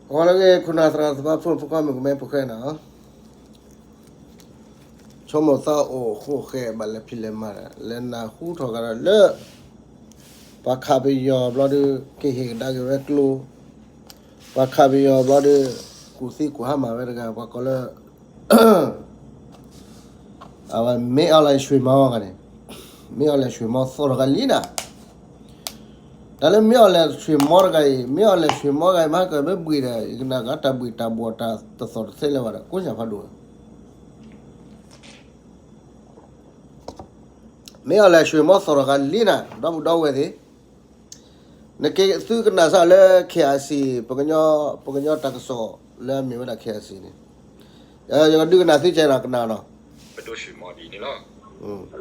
ဂီၤလၢအဂ့ၤ ခိၣ်နၢ်သရၣ်သမါ ဖိမုၣ်ဖိခွါ မုၣ်ကမဲဖိဃဲနီၤ, ဆိကမိၣ်သးအိၣ်ဃိဃဲ ဘၣ်လဲၤဖံးလဲၤမၤဒီး လဲၤနၢ်ဟူထီၣ်ကဒီးလၢ ပှၤခးပယီၤဘျီဒီး ကဟ့ၣ်ကဒါက့ၤဝဲကျိ, ပှၤခးပယီၤဘျီဒီး ကူၣ်သံကူၣ်ဟါမၢ်ဝဲတဂၤ ပှၤကိးလၢ အဝဲ မင်းအောင်လှိုင် ဆွေမောင် တဂၤန့ၣ်, မင်းအောင်လှိုင် ဆွေမောင် သီၣ်ထီၣ်ကလံနၤ, တၢ်လၢ မင်းအောင်လှိုင် ဆွေမောင် တဂၤအံၤ, မင်းအောင်လှိုင် ဆွေမောင် တဂၤအံၤ မၤကဘၣ်ဘှံးဒီး ယကနၣ်ကတၢ်ဘှံးတၢ်ဘှီၣ်တၢ်တသီၣ်တသဲလၢၤဘၣ်ဒီး ကိးညါဖးဒိၣ် မင်းအောင်လှိုင် ဆွေမောင် သီၣ်ထီၣ်ကလံနၤ ဒီပုၢ်ဒီဝဲၢ်သ့ၣ်, နက့ၤသုကနၣ်စၢ်လၢ KIC ပကညီ ပကညီတၢ်ကစီၣ်လၢအမ့ၢ်ဝဲဒၣ် KIC န့ၣ်, ယကဒုးကနၣ်သုကဲဒီးကနၣ်နီၤ,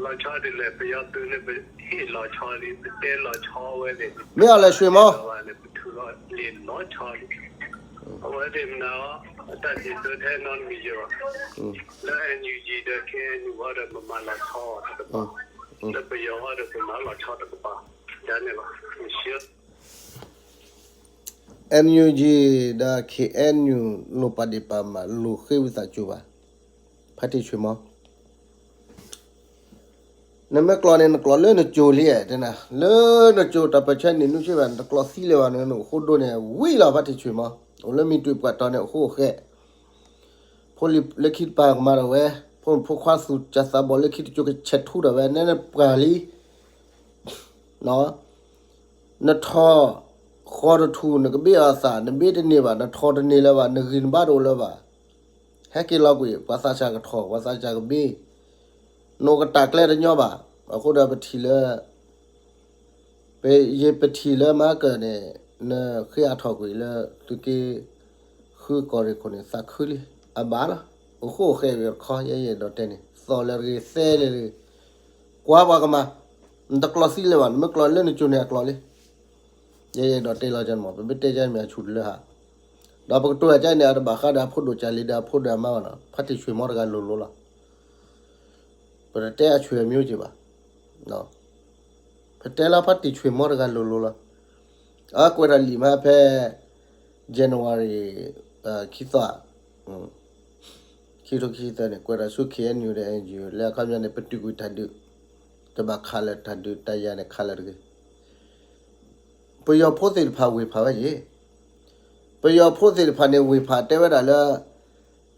လီၤဆီဒ်လဲၣ် ပယီၤသုးန့ၣ် ပဟ့ၣ်လီၤဆီလံ ပတဲလီၤဆီဝဲန့ၣ် မင်းအောင်လှိုင် ဆွေမောင် လီၤဆီလံ အဝဲသ့ၣ်မနုၤ အတၢ်စံးဆၢထဲနီတမံၤယဘၣ်, လၢ NUG ဒီး KNU ဝဲဒီး ပမၤလီၤဆီတကပၤ, လၢပယီၤဝဲဒီး ပမၤလီၤဆီတကပၤ, ဒ်န့ၣ်လီၤ. NUG ဒီး KNU လိၣ်ပာ်ဒံးပာ်မး လိၣ်ဃ့ဝံသးစူၤဘၣ်, ဖါတံၢ်ဆွ့ၤမီ နမ့ၢ်ကျိးန့ၣ် နကျိးလၢနကၠိလံ, လၢနကၠိတၢ်ပၢၢ်ဆၢနံၣ်နွံဆံဘၣ် နတကျိးသံလၢၤဘၣ်န့ၣ် နအိၣ်ဃိဒိၣ်န့ၣ် ဝံၤလီၤ ဖါတံၢ်ဆွ့ၤမီ, အိၣ်လၢမံၤတွံၢ်ပှၢ်တီၤန့ၣ် အိၣ်ဃိအိၣ်ဃဲ, ဖိလံၤလၢခံတပၤကမၤဒၣ်ဝဲ, ဖိမုၣ်ဖိခွါသူၣ်စၢ်သးဘီၣ်လၢခံတကၠိကဆဲးထူဒၣ်ဝဲ နဲနပှၢ်လံ နထီၣ်ဃီတထူၣ် နကဘ့ၣ်အီၤသး နဘ့ၣ်တန့ၢ်ဘၣ် နထီၣ်တန့ၢ်လၢၤဘၣ် နဂံၢ်နဘါတအိၣ်လၢၤဘၣ်, ဟဲက့ၤလီၤကွံာ် ပှၤသးစၢ်ကထီၣ် ပှၤသးစၢ်ကဘ့ၣ်, နအိၣ်ကတၢ်ကျဲတညီဘၣ်, အဃိဒီးပထံၣ်လၢ ပယပထံၣ်လၢမၤကၢၢ်န့ၣ် နဃ့အါထီၣ်ကွံာ်လၢ သုးက့ဃုကီၢ်ရ့ၣ်ခိၣ်န့ၣ် သးခုလံ, အဘၣ်လီၤ, အိၣ်ဃိအိၣ်ဃဲဝံၤတခီ ယဲယအဲၣ်ဒိးတဲန့ၣ် သီၣ်လၢတဂ့ၤသဲလၢတဂ့ၤ, ကွၢ်ပှၤကမၤ, နတကျိးသံလၢၤဘၣ် နမ့ၢ်ကျိးလၢနကၠိန့ၣ်အကျိးလံ, ယဲယအဲၣ်ဒိးတဲလီၤကမး ပမ့ၢ်တဲကန့ၣ်မ့ၢ်အဆူၣ်တလၢဟး, ဒီးပကတိၤတၢ်ကန့ၣ် အတဘၣ်ဃးဒီးအဖိဒိၣ်ကၢ်လံဒီးအဖိဒီးအမါဘၣ်နီၤ ဖါတံၢ်ဆွ့ၤမီတဂၤလိၤလိၤလီၤ, ပတတဲအဆွေမျိုးက့ၤဘၣ် ပတဲလၢဖါတံၢ်ဆွ့ၤမီတဂၤလိၤလိၤလီၤ, အကွဲးတၢ်လံာ်မးဖဲ January ခံသီ ခံထိခံဆံသၢန့ၣ် ကွဲးတၢ်ဆူ K N U ဒီး N U G လၢအခီပညီန့ၣ် ပတုာ်ကွံာ်တၢ်ဒုး, တဘၣ်ခးလၢၤတၢ်ဒုးတၢ်ယၤန့ၣ် ခးလၢၤတဂ့ၤ, ပယီၤဖိသ့ၣ်တဖၣ်ဝ့ၢ်ဖးဝဲက့ၤ, ပယီၤဖိသ့ၣ်တဖၣ်န့ၣ် ဝ့ၢ်ဖးတဲဝဲဒၣ်လၢ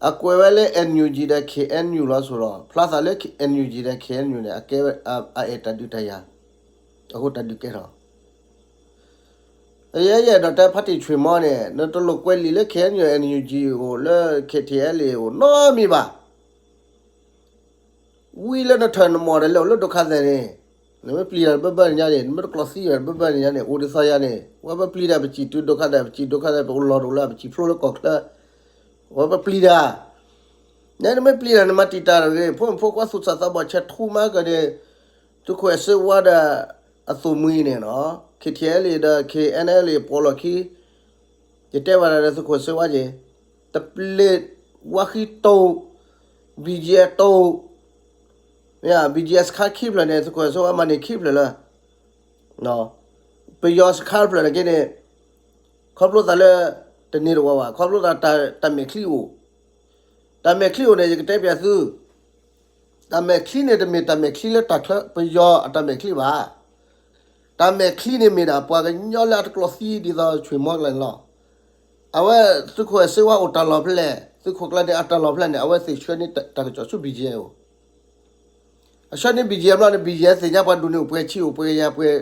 အကွဲးဝဲလၢ N U G ဒီး K N U လီၤဆိလီၤ, ဖျါသးလၢ N U G ဒီး K N U န့ၣ် အကဲဝဲ အအဲၣ်တၢ်ဒုးတၢ်ယၤ, အဃိတၢ်ဒုးကဲထီၣ် ယဲယအဲၣ်ဒိးတဲဖါတံၢ်ဆွ့ၤမီန့ၣ် နတလိၣ်ကွဲးလံာ်လၢ K N U N U G အိၣ်လၢ K T L A အိၣ်နီတမံၤဘၣ်, ဝံၤလၢနထၢၣ်နမီၢ်ဒီးလဲၤအိၣ်လၢဒိခါသဲးန့ၣ်, နမ့ၢ်ပျံၤတၢ်တဘၢဘၢန့ၣ်ညါန့ၣ် နမ့ၢ်တကျိးသံတၢ်တဘၢဘၢန့ၣ်ညါန့ၣ် အိၣ်ဒ်သိးယၤန့ၣ် ဝဲပပျံၤတၢ်ပစံၣ်တုၤဒိခါသဲး ပစံၣ်ဒိခါသဲး ပအိၣ်လီၤတအိၣ်လၢပစံၣ်ဖျိလၢကီၢ်ချၢ, ဝဲပပျံၤတၢ် နဲနမ့ၢ်ပျံၤတၢ် နမၤတံာ်တာ်တဂ့ၤ, ဖိမုၣ်ဖိခွါသူၣ်စၢ်သးဘီၣ်ဆဲးထူမၤကၢၢ်န့ၣ်, သုးခိၣ်အဲၣ်စ့ဝါဒီးအသိၣ်မှံၤန့ၣ်နီၤ, K T L A ဒီး K N L A ပိာ်လီၢ်ခံ, ယတဲဘၣ်တၢ်ဒီးသုးခိၣ်အဲၣ်စ့ဝါက့ၤ, တပျ့ၤဝါဃံတိၢ်, B G F တိၢ်, မ့ၢ် B G F စခါခံဖျၢၣ်န့ၣ် သုးခိၣ်အဲၣ်စ့ဝါမၤန့ၢ်ခံဖျၢၣ်လၢ ပယီၤစခါတဖျၢၣ်န့ၣ်က့န့ၣ်, ခီဖျိသးလၢ တန့ၢ်တဝီဘၣ် ခီဖျိသးတၢ်မဲာ်ချံအိၣ်, တၢ်မဲာ်ချံအိၣ်န့ၣ် ယကတဲပျးသု, တၢ်မဲာ်ချံန့ၣ် တမ့ၢ်တၢ်မဲာ်ချံလၢတၢ်ချၢပယီၤအတၢ်မဲာ်ချံဘၣ်. တၢ်မဲာ်ချံန့ၣ်မ့ၢ်ဒၣ် ပှၤကညီလၢအတကျိးသံဒ်သိးဆွ့ၣ်မီကျါန့ၣ်လီၤ. အဝဲသုးခိၣ်အဲၣ်စ့ဝါအိၣ်တၢ်လီၢ်ဖဲလဲၣ်, သုးခိၣ်ကျါန့ၣ်အတၢ်လီၢ်ဖဲလဲၣ်န့ၣ် အဝဲသ့ၣ်ဆှၢန့ၢ်တၢ်ကစီၣ်ဆူ B G F အိၣ် အဆှၢန့ၢ် B G F ဘျီန့ၣ် B G F သ့ၣ်ညါပှၤဒိၣ်န့ၢ်အိၣ်ပှဲၤဆံအိၣ်ပှဲၤကယၤပှဲၤ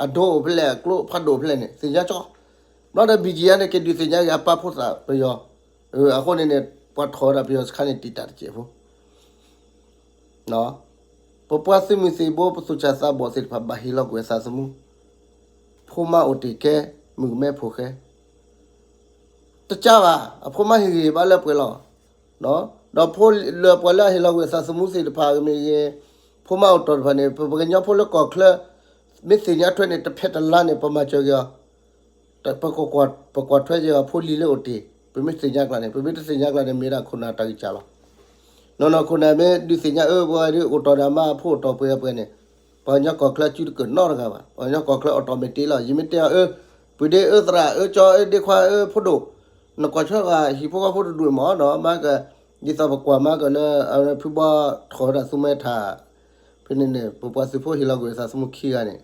အဒိအိၣ်ဖဲလဲၣ် အကျိဖးဒိၣ်ဖဲလဲၣ်န့ၣ် သ့ၣ်ညါကၠီ. ဘျီဒီး B G F န့ၣ် က့ၤဒုးသ့ၣ်ညါက့ၤအပာ်ဖှိၣ်သးပယီၤ. အဃိန့ၣ်န့ၣ် ပှၤထီၣ်ဝဲဒၣ်ပယီၤစခါန့ၣ် တံာ်တာ်တစဲးဖိ ပပှၤသုးမုၢ်သံၣ်ဘိ ပသူၣ်စၢ်သးဘီၣ်သ့ၣ်တဖၣ် ဘၣ်ဟ့ၣ်လီၤကွံာ်အသးသမူ, ဖိမါအိၣ်တ့ၢ်ကဲ, မုၣ်ကမဲဖိဃဲ, တကးဘၣ် အဖိမါဟ့ၣ်ဂံၢ်ဟ့ၣ်ဘါလၢပှဲၤလီၤ. ဒီးဖိလၢပှၤလၢအဟ့ၣ်လီၤကွံာ်အသးသမူသ့ၣ်တဖၣ်ကမ့ၢ်ဂ့ၤ, ဖိမါအိၣ်တီၢ်တဖၣ်န့ၣ် ပပှၤကညီဖိလၢကီၢ်ချၢ မ့ၢ်သ့ၣ်ညါထွဲန့ၣ် တဖဲတလါန့ၣ် ပမၤစၢၤက့ၤအီၤ ပကွၢ်ထွဲက့ၤအီၤ ဖိလံၤလၢအိၣ်တ့ၢ်, ပမ့ၢ်သ့ၣ်ညါကျါန့ၣ် ပမ့ၢ်တသ့ၣ်ညါကျါန့ၣ် မ့ၢ်ဒၣ်ခိၣ်နၢ်တၢ်ဂံၢ်စၢ်လီၤ. နီၢ်နီၢ်ခိၣ်နၢ်မ့ၢ်ဒုးသ့ၣ်ညါအၢ ပှၤဒုးအိၣ်တီၢ်ဒီးအမါအဖိအိၣ်တီၢ်ပှဲၤပှဲၤန့ၣ်, ပှၤကညီကီၢ်ချၢစုတကၢၢ်နီတဂၤဘၣ်. ပှၤကညီကီၢ်ချၢအိၣ်တီၢ်မ့ၢ်တ့ၢ်လီၤ. ယမ့ၢ်တဲအီၤအၢ, ပုၢ်ဒ့အၢသရၣ်အၢကၠီအၢဒ့ခွါအၢဖိဒိၣ်, နကွၢ်ဆၢဂၤဟံၣ်ဖိဃီဖိတဒူၣ်မးနီၤ, မၤက, ဒ်သိးပကွၢ်မၤကလၢ ဖုဘီထီၣ်ဝဲဒၣ်သူမဲထး, ဖဲန့ၣ်န့ၣ် ပပှၤသုးဖိဟ့ၣ်လီၤကွံာ်သးသမူခံဂၤန့ၣ်,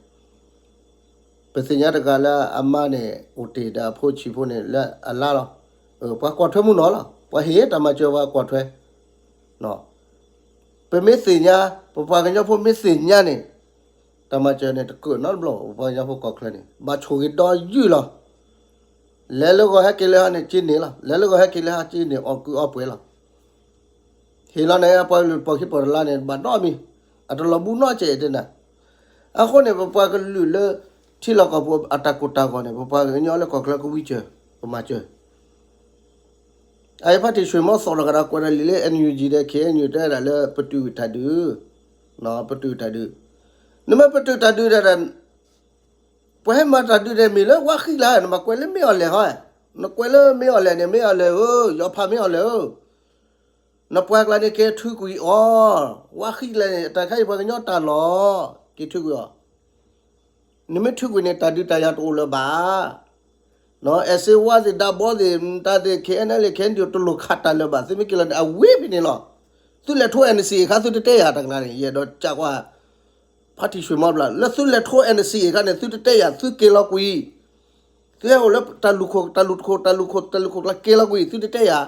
ပသ့ၣ်ညါတဂၤလၢအမါန့ၣ် အိၣ်တ့ၢ်ဒီးအဖိဆံးဖိန့ၣ်လၢအလါလီၤ. ပှၤကွၢ်ထွဲမုၢ်နီၤလီၤ, ပှၤဟ့ၣ်တၢ်မၤစၢၤပှၤကွၢ်ထွဲ ပမ့ၢ်သ့ၣ်ညါ, ပပှၤကညီဖိမ့ၢ်သ့ၣ်ညါန့ၣ်, တၢ်မၤစၢၤန့ၣ်တကၢၣ်နီတဘျီ, ပပှၤကညီဖိကီၢ်ချၢန့ၣ် ဘၣ်ဆိၣ်ဂ့ၤဒီယုၢ်လီၤ. လဲၤလၢဂီၤဟဲက့ၤလၢဟါန့ၣ်က့န့ၣ်လီၤ, လဲၤလၢဂီၤဟဲက့ၤလၢဟါက့န့ၣ် အီၣ်ကုၢ်အီပှဲၤလီၤ. ဟ့ၣ်လီၤန့ၣ် အပှၤကလုာ်ပိာ်ခံပိာ်တလါန့ၣ် ဘၣ်နီတမံၤ, အတလီၤဘူးနီတစဲးတဲနၤ. အဃိန့ၣ် ပပှၤကလုာ်လၢ ထံလီၢ်ကီၢ်ပူၤအတၢ်ကိၢ်တၢ်ဂီၤန့ၣ် ပပှၤကညီလၢကီၢ်ချၢကဝံစၢၤ, ပမၤစၢၤ အအံၤဖါတံၢ်ဆွ့ၣ်မီသီၣ်လီၤကဒီးကွဲးတၢ်လံာ်လၢ NUG ဒီး KNU တဲဒၣ်လၢပတုာ်တၢ်ဒုး, ပတုာ်တၢ်ဒုး, နမ့ၢ်ပတုာ်တၢ်ဒုးဒီး ပှၤဟဲမၤတၢ်ဒုးဒီးမ့ၢ်လၢဝါဃံလၤ နဘၣ်ကွဲးလၢမ့ၢ်အီၤလဲၣ်ဟီ, နကွဲးလၢမ့ၢ်အီၤလဲၣ်န့ၣ် မ့ၢ်အီၤလဲၣ်ဧၢ, ယီၤဖးမ့ၢ်အီၤလဲၣ်ဧၢ, နပှၤကျါန့ၣ်က့ၤထုးကွံာ်အီၤ, ဝါဃံလၤန့ၣ် တၢ်ခါအံၤပှၤကညီတၢ်လီၢ်, က့ၤထုးကွံာ်အီၤ နမ့ၢ်ထုးကွံာ်န့ၣ် တၢ်ဒုးတၢ်ယၤတအိၣ်လၢၤဘၣ်. အဲၣ်စ့ဝါသ့ၣ် ဒးဘီသ့ၣ် မတၤသ့ၣ် KNLA KNDO တလိၣ်ခးတၢ်လၢၤဘၣ်, သုမ့ၢ်က့ၤလီၤန့ၣ် အဝံၤဖဲန့ၣ်လီၤ. သုလဲၤထိ NCA အခါ သုတတဲယၤတၢ်ကလါန့ၣ် ယအဲၣ်ဒိးကးကွၢ် ဖါတံၢ်ဆွ့ၣ်မီဘျီ လၢသုလဲၤထိ NCA အခါန့ၣ် သုတတဲယၤ သုက့ၤလီၤကွံာ်, သုဟဲအိၣ်လၢတၢ်လူၢ်ခိၣ် တၢ်လူၢ်ခိၣ် တၢ်လူၢ်ခိၣ်ကျါက့ၤလီၤကွံာ် သုတတဲယၤ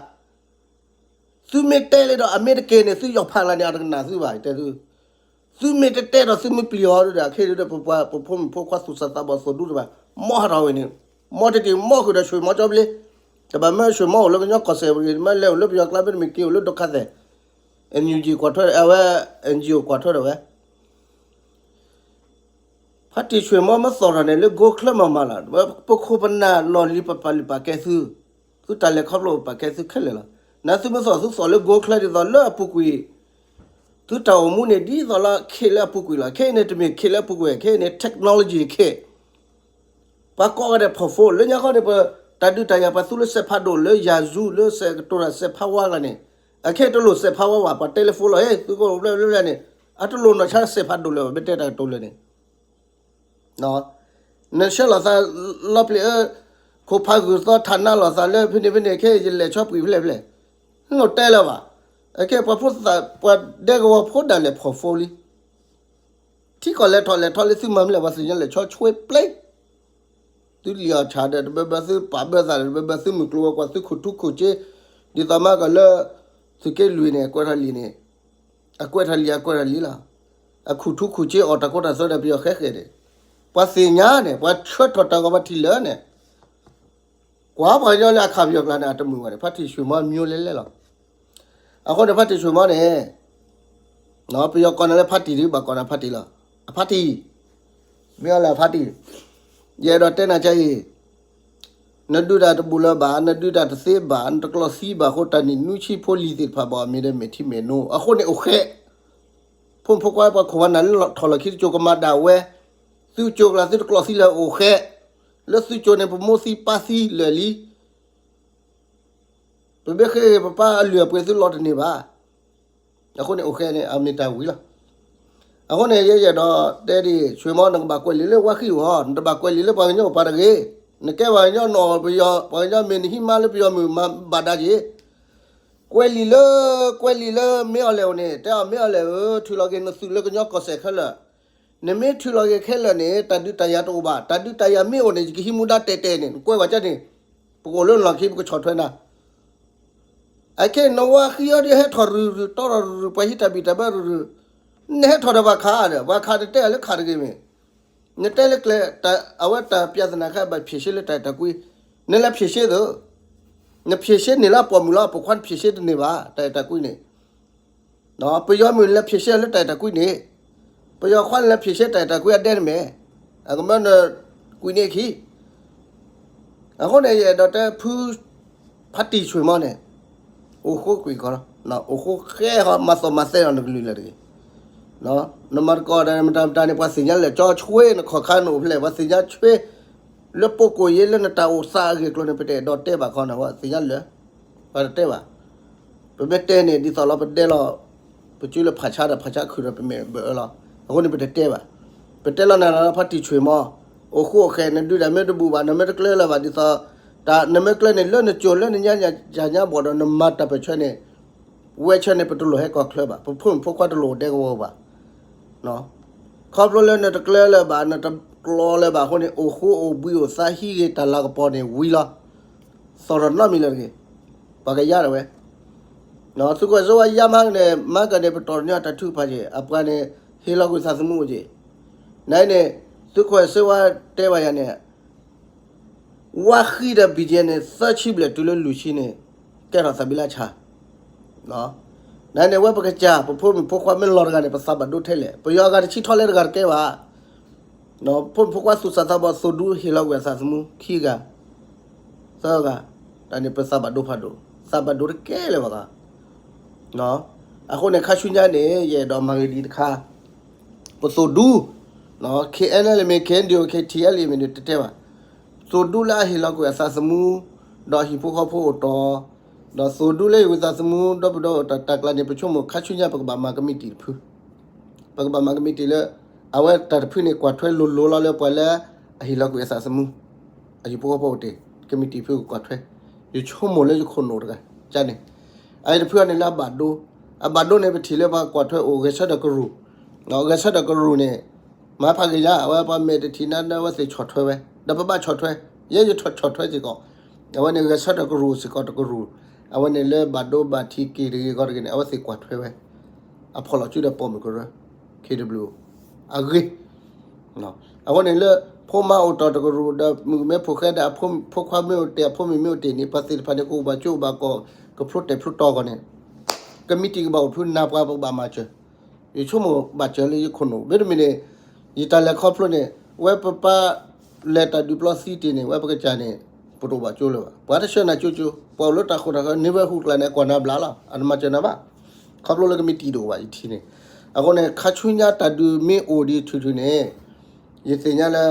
သုမ့ၢ်တဲလံဒီး အမ့ၢ်တက့ၤန့ၣ် သုယီၤဖးလၢန့ၣ် အတကနၣ်သုဘၣ် ယတဲသု, သုမ့ၢ်တတဲဒီး သုမ့ၢ်ပျံၤအီၤဒီး အခဲအံၤဒီး ပပှၤပဖိမုၣ်ဖိခွါသူၣ်စၢ်သးဘီၣ်သိၣ်ဒူတဖၣ် မီၢ်ဟးထီၣ်ဝဲန့ၣ်, မီၢ်တထံၣ်မီၢ်ဃုာ်ဒီးဆွ့ၣ်မီကၠီဘျ့, တဘၣ်မၢဆွ့ၣ်မီအိၣ်လၢကညီကီၢ်စဲၣ်ပဂ့ၤ မ့ၢ်လဲၤအိၣ်လၢပယီၤကျါ မ့တမ့ၢ်က့ၤအိၣ်လၢဒိခါသဲး, NUG ကွၢ်ထွဲအဝဲ NGO ကွၢ်ထွဲဒီးဝဲ ဖါတံၢ်ဆွ့ၣ်မီမ့ၢ်သီၣ်ထီၣ်န့ၣ် လၢ gold ချၢမၤမၤလီၤ, ပခိၣ်ပနၢ်လီၢ်လံၤပပာ်လုၢ်ပာ်ကဲသု, သုတၢ်လဲၤခီဖျိပပာ်ကဲသုခဲလၢာ်လီၤ. နသုမ့ၢ်သီၣ်သုသီၣ်လၢ gold ချၢဒ်သိးလၢအပူၤကွံာ်, သုတၢ်အိၣ်မူန့ၣ် ဒ်သိးလၢခ့လၢအပူၤကွံာ်လီၤ. ခဲအံၤန့ၣ်တမ့ၢ်ခ့လၢအပူၤကွံာ်, ခဲအံၤန့ၣ် technology ခ့ ပှၤကိးဂၤဒဲး phone လၢညါခီန့ၣ် ပတၢ်ဒုးတၢ်ယၤ ပှၤသူလၢစဲးဖးဒိၣ်လၢ Yahoo လၢစဲးကတိၤတၢ်စဲးဖးဝါဂၤန့ၣ်, အခဲအံၤတလိၣ်စဲးဖးဝါဘၣ်, ပှၤတဲလၢ phone လီၤ, ဟဲ သုကအိၣ်ဘျဲၣ်ဘျဲၣ်ဘျဲၣ်န့ၣ်, အတလိၣ်နီၢ်ဆါစဲးဖးဒိၣ်လၢၤဘၣ်, မ့ၢ်တဲတၢ်ကတိၤလၢာ်န့ၣ် နဆှၢလီၤသးလီပျံၤအၢ, ခိၣ်ဖးဂုာ်သီထးနါလီၤသးလၢဖဲန့ၣ်ဖဲန့ၣ် ခဲအံၤယလဲၤဆီပှံာ်ဖဲလဲၣ်ဖဲလဲၣ်, နအိၣ်တဲလၢၤဘၣ်. အခဲအံၤပှၤဖိသၣ် ပှၤဒဲကဝီၤဖိဒၣ်လဲာ် phone လံ ထံကီၢ်လဲၤထီၣ်လဲၤထီလၢသုမၤမလဲၣ် ပှၤသ့ၣ်ညါလဲၤဆီဆွ့ပျ့ သုလံၣ်အီၣ်ဆၣ်ဒီး တဘၢဘၢသုပာ်ဘၢသးဒီး တဘၢဘၢသုမုၢ်ကျိၤဝဲၤကွာ် သုခိၣ်ထူခိၣ်စ့, ဒ်သိးမးကီးလၢ သုးက့လွံၢ်န့ၣ် ကွဲးထီၣ်လံာ်န့ၣ်, အကွဲးထီၣ်လံာ် အကွဲးထီၣ်လံာ်လီၤ. အခိၣ်ထူခိၣ်စ့အီၣ်တၢ်ခိတၢ်သွဲဒီးပယီၤဃဲဃဲန့ၣ်, ပှၤသ့ၣ်ညါန့ၣ် ပှၤဆှၢထီၣ်တၢ်ဂီၤပှၤထံၣ်လၢာ်န့ၣ် ကွၢ်ပှၤကညီလၢအခးပယီၤကျါန့ၣ် အတမုာ်ဘၣ်န့ၣ် ဖါတံၢ်ဆွ့ၣ်မီမျိုးလဲလဲလီၤ. အဃိန့ၣ် ဖါတံၢ်ဆွ့ၣ်မီန့ၣ် ပယီၤကိးနၤလၢဖါတံၢ်ဒ်ဘၣ်ကိးနၤဖါတံၢ်လီၤ. အဖါတံၢ်, မ့ၢ်အီၤလၢအဖါတံၢ်, ယအဲၣ်ဒိးတဲနၤကအံၤ, နဒုးတၢ်တဘူးလၢၤဘၣ်, နဒုးတၢ်တသ့ဘၣ်, နတကျီၢ်သံဘၣ်အဃိ တၢ်နံၣ်နွံဆံဖိလံၤသ့ၣ်တဖၣ်ဘၣ် မ့ၢ်ဒီးမဲာ်ထံမဲာ်နိ, အဃိန့ၣ်အိၣ်ဃဲ ဖိမုၣ်ဖိခွါပှၤခိၣ်ပှၤနၢ်လၢထီၣ်လီၢ်ခံတစိၤကမၤဒၣ်ဝဲ, သုကၠိကျါသုတကျီၢ်သံလၢၤအိၣ်ဃဲ, လၢသုကၠိန့ၣ် ပမိၢ်သံပၢ်သံလၢာ်လံ ပမ့ၢ်ဃ့ပပၢ်အလုၢ်အပှ့ၤသုလီၤတန့ၢ်ဘၣ်. အဃိန့ၣ်အိၣ်ဃဲန့ၣ် အမ့ၢ်တၢ်ဝံၤလီၤ. အဃိန့ၣ် ယဲယအဲၣ်ဒိးတဲဒ်အံၤ ဆွ့ၣ်မီ နကဘၣ်ကွဲးလံာ်လၢဝါဃံအအိၣ်, နတဘၣ်ကွဲးလံာ်လၢပှၤကညီအိၣ်ပှၤတဂ့ၤ, နကဲပှၤကညီနအီၣ်ပယီၤ, ပှၤကညီမ့ၢ်နဟံးမါလၢပယီၤမုၢ်မၤဘၣ်ဒါက့ၤ ကွဲးလံာ်လၢ, ကွဲးလံာ်လၢ မ့ၢ်အီၤလဲၣ်အိၣ်န့ၣ် တဲအီၤမ့ၢ်အီၤလဲၣ်ဧၢ, ထုးလီၤက့ၤနသုးလၢကညီကီၢ်စဲၣ်ခဲလၢာ်, နမ့ၢ်ထုးလီၤက့ၤခဲလၢာ်န့ၣ် တၢ်ဒုးတၢ်ယၤတအိၣ်ဘၣ်, တၢ်ဒုးတၢ်ယၤမ့ၢ်အိၣ်န့ၣ် ယကဟံးမူဒါတဲာ်တဲာ်န့ၣ် နကွဲးဝဲကၢန့ၣ်, ပကအိၣ်လၢနလီၢ်ခံ ပကဆီၣ်ထွဲနၤ အခဲအံၤနဝါဃံအီၤဒီးဟဲထီၣ်ရုၢ်ရုၢ် တီထီၣ်ရုၢ်ရုၢ် ပှၤဟံးတၢ်ဘံၣ်တၢ်ဘၢရုၢ်ရုၢ်, နဟဲထီၣ်ဒီးပှၤခးဒီး ပှၤခးနတဲအီၤလၢခးတဂ့ၤမ့ၢ်, နတဲလၢကျဲ, အဝဲတၢ်ပြဿနာခဲအံၤဘၣ်ဖြေရှင်းလၢတၢ်အဲၣ်တၢ်ကွံ, နလဲၤဖြေရှင်းသိး, နဖြေရှင်းန့ၢ်လၢအပိာ်မုၣ်လီၤ, ပိာ်ခွါနဖြေရှင်းတန့ၢ်ဘၣ် တၢ်အဲၣ်တၢ်ကွံန့ၣ် ပယီၤမုၣ်နလဲၤဖြေရှင်းလၢတၢ်အဲၣ်တၢ်ကွံန့ၣ်, ပယီၤခွါနလဲၤဖြေရှင်းတၢ်အဲၣ်တၢ်ကွံအဒဲန့ၣ်မ့ၢ်, အကမၢနကွံာ်န့ၢ်အခံ အဃိန့ၣ် ယအဲၣ်ဒိးတဲဖု ဖါတံၢ်ဆွ့ၣ်မီန့ၣ်, အိၣ်ဃိကွံာ်ကီးလီၤ, အိၣ်ဃိဃဲဟီ မၤသီၣ်မၤသဲလီၤနကလုၢ်လၢာ်တဂ့ၤ, နမၤသကိးဒီးမတၤမတၤန့ၣ် ပှၤသ့ၣ်ညါလၢာ်ကၠီဆွ့ နခီၣ်ခါနအိၣ်ဖဲလဲၣ် ပှၤသ့ၣ်ညါဆွ့, လၢပကိၣ်ယ့လၢနတၢ်အိၣ်သးအဂ့ၢ်အကျိၤန့ၣ် ပတအဲၣ်ဒိးတဲဘၣ်ခီနၤ ပှၤသ့ၣ်ညါလၢာ်, ပှၤတတဲဘၣ်, ပမ့ၢ်တဲန့ၣ် ဒ်သိးလီၤပဒဲလီၤ, ပစုလၢဖးဆါဒီးဖးဆါခုၣ်ဒီးပမဲာ်ဘၢအၢလီၤ, အဃိန့ၣ်ပတတဲဘၣ်, ပတဲလီၤနၤလီၤဖါတံၢ်ဆွ့ၣ်မီ, အိၣ်ဃိအိၣ်ဃဲ နဒုးတၢ်မ့ၢ်တဘူးဘၣ် နမ့ၢ်တကျၢလၢၤဘၣ် ဒ်သိး တၢ်နမ့ၢ်ကျဲန့ၣ် လၢနကၠိၤလၢနညါညါဘီၣ်ဒီး နမၤတၢ်ပၢၢ်ဆၢန့ၣ်, ဝဲဆၢန့ၣ် ပတလိၣ်ဟဲကီၢ်ချၢဘၣ်, ပဖိမုၣ်ဖိခွါတလိၣ်အိၣ်ဒဲကဝီၤဘၣ်. ခီဖျိလၢနတကျဲလၢၤဘၣ် နတကျီလၢၤဘၣ်အဃိန့ၣ် အိၣ်ဃူအိၣ်ဘှံးအိၣ်သးဟံးဂ့ၤ တၢ်လၤကပီၤန့ၣ်ဝံၤလီၤ. သီၣ်ထီၣ်နီတမံၤလၢၤတဂ့ၤ, ပှၤကယါဒၣ်ဝဲ သုးခိၣ်စ့ဝါယါမၤန့ၣ် မၤကန့ၣ် ပတီၢ်တညီတၢ်ထုကဖၣ်က့ၤ အပှၤန့ၣ် ဟ့ၣ်လီၤကွံာ်သးသမူအိၣ်က့ၤ. နန့ၣ် သုးခိၣ်စ့ဝါတဲဘၣ်ယၤန့ၣ် ဝါဃံဒီး ဘံၣ်ကဲန့ၣ် သၢဆံဘျဲၣ်တုၤလၢလွံၢ်ဆံန့ၣ် ကဲထီၣ်သးဘံလါဆၣ်. နန့ၣ် ဝဲပကစၢ် ပဖိမုၣ်ဖိခွါမ့ၢ်လီၤတဂၤန့ၣ် ပသးဘၣ်ဒိထဲလဲၣ်, ပယီၤအဂၤတဆံထီၣ်လၢတဂၤတကဲဘၣ်. ဖိမုၣ်ဖိခွါသူၣ်စၢ်သးဘီၣ် သိၣ်ဒူဟ့ၣ်လီၤကွံာ်အသးသမူ ခံဂၤ, သၢဂၤ, တၢ်န့ၣ်ပသးဘၣ်ဒိဖးဒိၣ်, သးဘၣ်ဒိတကဲလၢၤဘၣ်ဂၤ. အဃိန့ၣ် ခါဆူညါန့ၣ် ယအဲၣ်ဒိးမၤဂ့ၤဒ်တခါ, ပသိၣ်ဒူ, KNLA မ့ၢ် KNDO KTLA မ့ၢ်န့ၣ်တတဲဘၣ်, သိၣ်ဒူလၢအဟ့ၣ်လီၤကွံာ်အသးသမူ, ဒီးဟံၣ်ဖိဃီဖိအိၣ်တီ, ဒီးသိၣ်ဒူလၢဟ့ၣ်ဝံသးသမူ ဒီပုၢ်ဒီဝဲၢ်တၢ်တၢ်ကျါန့ၣ် ပဆိကမိၣ်ခါဆူညါပကဘၣ်မၤကမံးတံာ်တဖု, ပကဘၣ်မၤကမံးတံာ်လၢ အဝဲတၢ်တဖုန့ၣ် ကွၢ်ထွဲလိၤလိၤလီၤလၢပှၤလၢ အဟ့ၣ်လီၤကွံာ်အသးသမူ, အဟံၣ်ဖိဃီဖိအိၣ်တ့ၢ်, ကမံးတံာ်တဖုကကွၢ်ထွဲ, ယဆိကမိၣ်လၢယခိၣ်နူာ်တဂၤန့ၣ်, အအံၤတဖုအန့ၣ်လၢအဘၣ်ဒိ, အဘၣ်ဒိန့ၣ် ပထံၣ်လၢပှၤကွၢ်ထွဲအိၣ် ဂဲၤဆၢထၢၣ်ကရူၢ်, ဂဲၤဆၢထၢၣ်ကရူၢ်န့ၣ် မၤဖးဂ့ၤညါ အဝဲပှၤမဲာ်တထံၣ်နါဒၢဝဲသ့ၣ်ဆီၣ်ထွဲဝဲ, ဒီးပဘၣ်ဆီၣ်ထွဲ, ယဲယဆီၣ်ထွဲစ့ၢ်ကီး, အဝဲန့ၣ်ဂဲၤဆၢထၢၣ်ကရူၢ်စ့ၢ်ကီးတကရူၢ်, အဝဲန့ၣ်လၢဘၣ်ဒိဘၣ်ထံးက့ၤတဂ့ၤဂီၢ်တဂ့ၤန့ၣ် အဝဲသ့ၣ်ကွၢ်ထွဲဝဲ, အဖီၣ်လီၤစုဒီးပိာ်မုၣ်ကရၢ, ခ့တဘျုး, အဂ့ၤ အဃိန့ၣ်လၢ ဖိမါအိၣ်တီၢ်တကရူၢ်ဒီး မုၣ်ကမဲဖိဃဲဒီး အဖိခွါမ့ၢ်အိၣ်တ့ၢ် အဖိမုၣ်မ့ၢ်အိၣ်တ့ၢ်န့ၣ် ပှၤသ့ၣ်တဖၣ်န့ၣ် ကအိၣ်ဘၣ်ကၠိအိၣ်ဘၣ်ကီၢ် ကဖျိတဲာ်ဖျိတီၤဂီၢ်န့ၣ်, ကမံးတံာ်ကဘၣ်အိၣ်ဖုနၤပှၤပကဘၣ်မၤစၢၤ, ယဆိကမိၣ်ဘၣ်စၢၤလၢယခိၣ်နူာ် မ့တမ့ၢ်န့ၣ်, ယတၢ်လဲၤခီဖျိန့ၣ် ဝဲပပၢ်လဲၤတၢ်ဒုးပျီသံတ့ၢ်န့ၣ် ဝဲပကစၢ်န့ၣ် ပတအိၣ်ဘၣ်ကၠိလၢၤဘၣ်, ပှၤတဆှၢနၤကၠိကၠိ, ပှၤအိၣ်လၢတၢ်ဃိၣ်တၢ်ဃၢၤ န့ၢ်ဝဲဟူကျါန့ၣ် အကွၢ်နၤဘျါလီၤ, အတမၤစၢၤနၤဘၣ်, ခီဖျိလၢကမံးတံာ်တအိၣ်ဘၣ်ယထံၣ်န့ၣ်, အဃိန့ၣ် ခါဆူညါတၢ်ဒုးမ့ၢ်အိၣ်ဒံးထူၣ်ထူၣ်န့ၣ်, ယသ့ၣ်ညါလၢ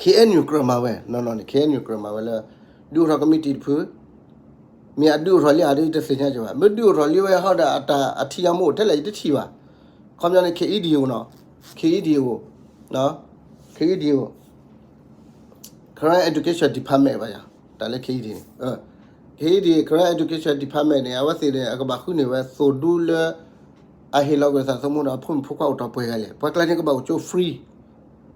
KNU ကြၢးမၤဝဲ, နီၢ်နီၢ်န့ၣ် KNU ကြၢးမၤဝဲလၢ ဒုးအိၣ်ထီၣ်ကမံးတံာ်တဖု, မ့ၢ်အဒုးအိၣ်ထီၣ်လံဧါဒီး ယတသ့ၣ်ညါကၠီၤဘၣ်, မ့ၢ်ဒုးအိၣ်ထီၣ်လံဝဲဟီဒီး အတၢ်အထံအမူအိၣ်ထဲလဲၣ် ယတထံၣ်ဘၣ်, ခီပညီန့ၣ် KEDO နီၤ, KEDO, KEDO, Karen Education Department ဘၣ်ယၤ, တၢ်လၢ KEDO န့ၣ်, KEDO Karen Education Department န့ၣ် အဝဲသ့ၣ်န့ၣ် အကဘၣ်ဃုန့ၢ်ဝဲသိၣ်ဒူလၢ အဟ့ၣ်လီၤကွံာ်သးသမူဒီး အဖိမုၣ်ဖိခွါအိၣ်တီၢ်ပှဲၤဂၤလဲၣ်, ပှၤကျါန့ၣ်ကဘၣ်အိၣ်ကၠိ free,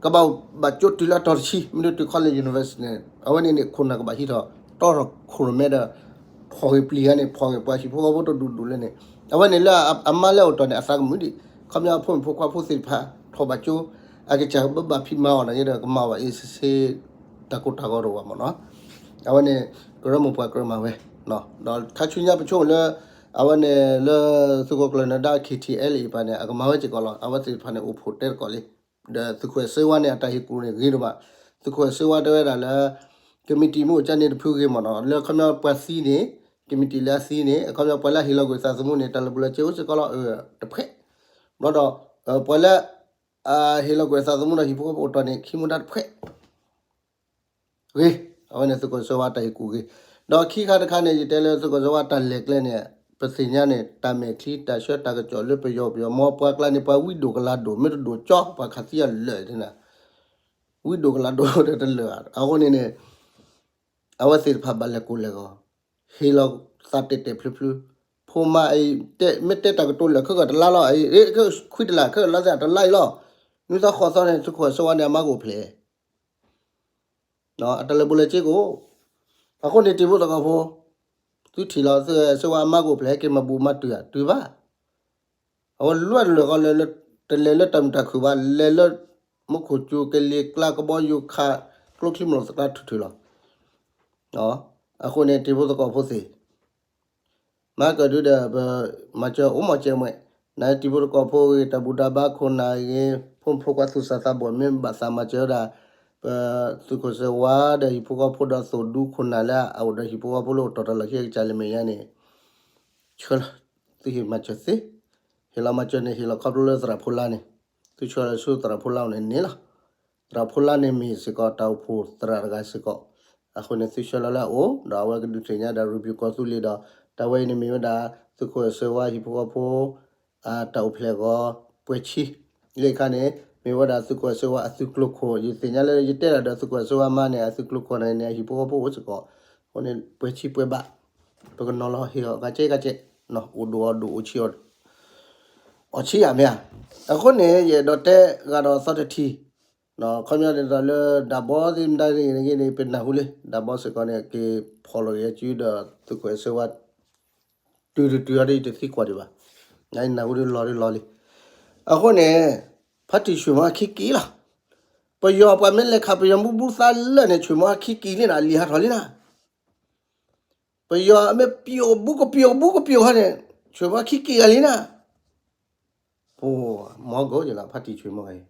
ကဘၣ်အိၣ်ဘၣ်ကၠိတုၤလၢအတီၤတဆံ မ့ၢ်ဒုးတုၤ college university န့ၣ် အဝဲန့ၣ်န့ၣ် ခိၣ်နၢ်ကဘၣ်ဟံးထီၣ် တီထီၣ်ခိၣ်ရိၣ်မဲဒီး ဖီၣ်ဂ့ၤပျံၤဂၤန့ၣ် ဖီၣ်ဂ့ၤပှၤဟံၣ်ဖိဃီဖိတဒူၣ်ဒူၣ်လဲၣ်န့ၣ်, အဝဲန့ၣ်လၢအမါလၢအိၣ်တီၢ်န့ၣ် အသးကမုာ်ဒံး, ခီပညီအဖိမုၣ်ဖိခွါဖိသ့ၣ်တဖၣ် ထီၣ်ဘၣ်ကၠိ, အကစၢ်ကဘၣ်ဖံးမၤအီၤန့ၣ်ဒီး ကမၤဘၣ်အ့ၣ်စ့စ့ တၢ်ကိၢ်တၢ်ဂီၤတအိၣ်ဘၣ်မ့ၢ်နီၤ, အဝဲန့ၣ် ကရၢမိၢ်ပှၢ်ကြၢးမၤဝဲ, ဒီးခါဆူညါပဆိကမိၣ်လၢ အဝဲန့ၣ်လၢ သုးခိၣ်ကျၢၢ်နၢၤဒါ KTLA အံၤပၤန့ၣ် အကမၤဝဲစ့ၢ်ကီးလီၤ, အဝဲသ့ၣ်တဖၣ်န့ၣ်အိၣ်ဖှိၣ်တဲတကိးလံ, ဒီးသုးခိၣ်စ့ဝါန့ၣ် အတၢ်ဟ့ၣ်ကူၣ်န့ၣ်ဂ့ၤဒိၣ်မး, သုးခိၣ်စ့ဝါတဲဝဲဒၣ်လၢ ကမံးတံာ်မ့ၢ်အိၣ်ကၠၢန့ၣ်တဖုဂ့ၤမ့ၢ်နီၤ, လၢခီပညီပှၤသံန့ၣ် ကမံးတံာ်လၢအသံန့ၣ် အခီပညီပှၤလၢဟ့ၣ်လီၤကွံာ်သးသမူန့ၣ် တၢ်လၢပူၤလၢစ့အိၣ်စ့ၢ်ကီးလီၤ, တဖှဲး, ဘျီဒီး ပှၤလၢ အဟ့ၣ်လီၤကွံာ်သးသမူဒီးဟံၣ်ဖိဃီဖိအိၣ်တီၢ်န့ၣ် ခံမူဒါတဖှဲး ဂ့ၤ, အဝဲန့ၣ်သုးခိၣ်စ့ဝါတၢ်ဟ့ၣ်ကူၣ်ဂ့ၤ, ဒီးခံခါတခါန့ၣ် ယတဲလၢသုးခိၣ်စ့ဝါတၢ်လဲၤကျဲန့ၣ် ပသ့ၣ်ညါန့ၣ် တၢ်မဲာ်ချံတၢ်ဆၢတၢ်ကစီၣ်လၢပယီၤပယီၤ မ်ပှၤကျါန့ၣ် ပှၤဝံဒိၣ်ကလၤဒိၣ် မ့ၢ်တဒိၣ်ကၠီ ပှၤခးသံအလၢာ်န့ၣ်, ဝံဒိၣ်ကလၤဒိၣ်ဒီးတလၢာ်ဘၣ်, အဃိန့ၣ်န့ၣ် အဝဲသ့ၣ်တဖၣ်ဘၣ်လဲၤကိၢ်လဲၤဂီၤ, ဟ့ၣ်လီၤသးတဲာ်တဲာ်ဖျုဖျု, ဖိမါအံၤ မ့ၢ်တဲတၢ်ကတိၤလၢာ်ခဲကတလါလီၤ, ခွံတလါ ခဲလါသ့ၣ်တလါအံၤလီၤ, နွံသီဃိးသီန့ၣ် သုးခိၣ်စ့ဝါန့ၣ် အမါကအိၣ်ဖျဲၣ် အတၢ်လၢာ်ဘူၣ်လၢာ်စ့ကအိၣ်, အဃိန့ၣ်တံၤဖိသကိးဖိ, သုထံၣ်လီၤသုးခိၣ်စ့ဝါအမါကအိၣ်ဖျဲၣ် ဟဲက့ၤမၤဘူၣ်မၤတုၤဧါ တုၤဘၣ်, အဝဲလွဲၢ်တလၢာ်ဃီလၢ တလဲၤလၢတၢ်မုာ်တၢ်ခုၣ်ဘၣ် လဲၤလၢ မူခိၣ်စူၤကလံၤကျါကဘီယူၤခး ကျိချံမျိာ်သကျါထုးထုးလီၤ, အဃိန့ၣ်တံၤဖိသကိးဖိသ့ၣ် မၤကဒုဒီး ပမၤစၢၤအိၣ်မၤစၢၤမွဲၣ်, နတံၤဖိသကိးဖိဂ့ၤ တၢ်ဘူၣ်တၢ်ဘါခိၣ်နၢ်ဂ့ၤ ဖိမုၣ်ဖိခွါသူၣ်စၢ်သးဘီၣ် မ့ၢ်ဘၣ်သးမၤစၢၤဝဲဒၣ် ပသုးခိၣ်စ့ဝါဒီးဟံၣ်ဖိဃီဖိဒီးသိၣ်ဒူခိၣ်နၢ်လၢအအိၣ်ဒီးဟံၣ်ဖိဃီဖိလၢအိၣ်တီၢ်တၢ်လီၢ်ခံကစၢ်လၢမဲာ်ညါန့ၣ် ဆှၢလီၤ, သုဟ့ၣ်မၤစၢၤသ့, ဟ့ၣ်လီၤမၤစၢၤန့ၣ် ဟ့ၣ်လီၤခီဖျိလၢသရၣ်ဖိလါန့ၣ်, သုဆှၢလီၤဆူသရၣ်ဖိလါအအိၣ်န့ၣ်န့ၣ်လီၤ. သရၣ်ဖိလါန့ၣ်မ့ၢ်စ့ၢ်ကီးတၢ်အိၣ်ဖှိၣ်သရၣ်တဂၤစ့ၢ်ကီး, အဃိန့ၣ်သုဆှၢလီၤလၢအအိၣ် ဒီးအဝဲကဒုးသ့ၣ်ညါဒၣ် ရူဘံၣ်ကီၢ်သူလ့ၤဒီး တၢ်ဝဲအံၤန့ၣ်မ့ၢ်ဝဲဒၣ် သုးခိၣ်စ့ဝါဟံၣ်ဖိဃီဖိ တၢ်အိၣ်ဖျဲၣ်ဂီၤ ပွဲဆံ, လၢအခါန့ၣ် မ့ၢ်ဝဲဒၣ်သုးခိၣ်စ့ဝါအသုးကျိၤခိၣ်, ယသ့ၣ်ညါလၢယတဲတၢ်ဒီးသုးခိၣ်စ့ဝါမါန့ၣ် အသုးကျိၤခိၣ်န့ၣ်န့ၣ် အဟံၣ်ဖိဃီဖိအိၣ်စ့ၢ်ကီး, အဃိန့ၣ် ပှဲၤဆံပှဲၤဘၣ်, ပကနီၤလီၤဟ့ၣ်အီၤ ကကဲကကဲ, အိၣ်ဒိၣ်အီၤဒိၣ် အိၣ်ဆံးအီၤ အီၣ်ဆံးယၤမ့ၢ်ဧါ. အဃိန့ၣ် ယအဲၣ်ဒိးတဲဂၤဒီးသီတထံး, ခီပညီဒ်သိးလၢဒၣ်ဘီသ့ၣ်မတၤန့ၣ်ဂ့ၤန့ၣ် ပနၢ်ဟူလံ, ဒၣ်ဘီစ့ၢ်ကီးန့ၣ် က့ၤဖီၣ်လီၤက့ၤအစုဒီးသုးခိၣ်စ့ဝါ တုၤတတုၤအီၤဒ်တသံကွၢ်ဒံးဘၣ်, နနၢ်ဟူဒ်လီၤဒ်လီၤလံ. အဃိန့ၣ် ဖါတံၢ်ဆွ့ၣ်မီခံက့ၤလီၤ. ပယီၤပှၤမ့ၢ်လဲၤခးပယီၤမူဘူသးလၢာ်န့ၣ် ဆွ့ၣ်မီခံက့ၤလံနၤ လံာ်ဟးထီၣ်လံနၤ. ပယီၤမ့ၢ်ပျိၣ်ဘူးကပျိၣ်ဘူးကပျိၣ်ဟီန့ၣ် ဆွ့ၣ်မီခံက့ၤဂၤလံနၤ. ပမီၢ်ဂီၢ်ယလီၤ ဖါတံၢ်ဆွ့ၣ်မီဂၤအံၤ